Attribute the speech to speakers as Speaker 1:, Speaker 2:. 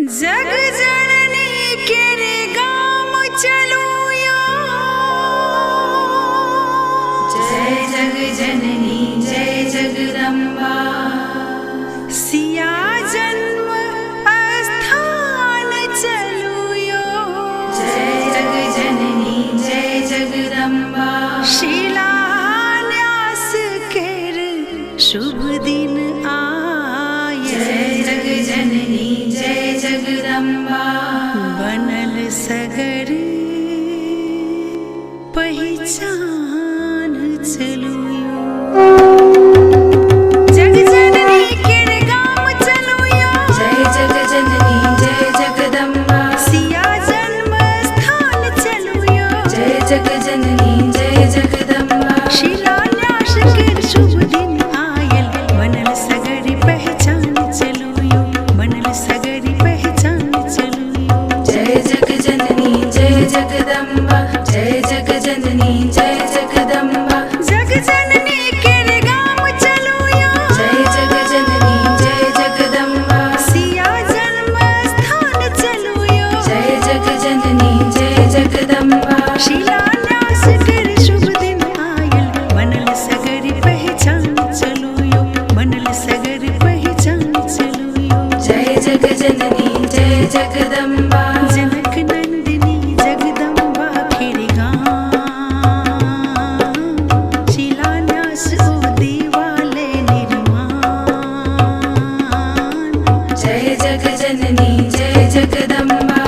Speaker 1: जग जननी केर गाम चलू यो।
Speaker 2: जय जग जननी जय जगदम्बा।
Speaker 1: सिया जन्म स्थान चलू यो।
Speaker 2: जय जग जननी जय जगदम्बा।
Speaker 1: शिलान्यास केर शुभ दिन आयल।
Speaker 2: जय जग जननी जय जगदम्बा।
Speaker 1: बनल सगर पहिचान चलू यो। जग जननी केर गाम चलू यो।
Speaker 2: जय जग जननी जय जगदम्बा।
Speaker 1: सिया जन्म स्थान चलू यो।
Speaker 2: जय जग जननी जय जगदम्बा।
Speaker 1: शिलान्यास केर शुभ दिन आयल, बनल सगर पहचान चलू यो, बनल सगर पहचान चलू यो।
Speaker 2: जय जग जननी जय जगदम्बा। जय जग जननी जय जगदम्बा।
Speaker 1: जग जननी केर गाम चलू यो।
Speaker 2: जय जग जननी जय जगदम्बा।
Speaker 1: सिया जन्म स्थान चलू यो।
Speaker 2: जय जग जननी जय जगदम्बा।
Speaker 1: शिलान्यास केर शुभ दिन आयल, बनल सगर पहचान चलू यो, बनल सगर पहचान चलू यो।
Speaker 2: जय जग जननी जय जगदम्बा।
Speaker 1: जनक नंदिनी जगदम्बा केर गाम, शिलान्यास ओ देवालय निर्माण।
Speaker 2: जय जग जननी जय जगदम्बा।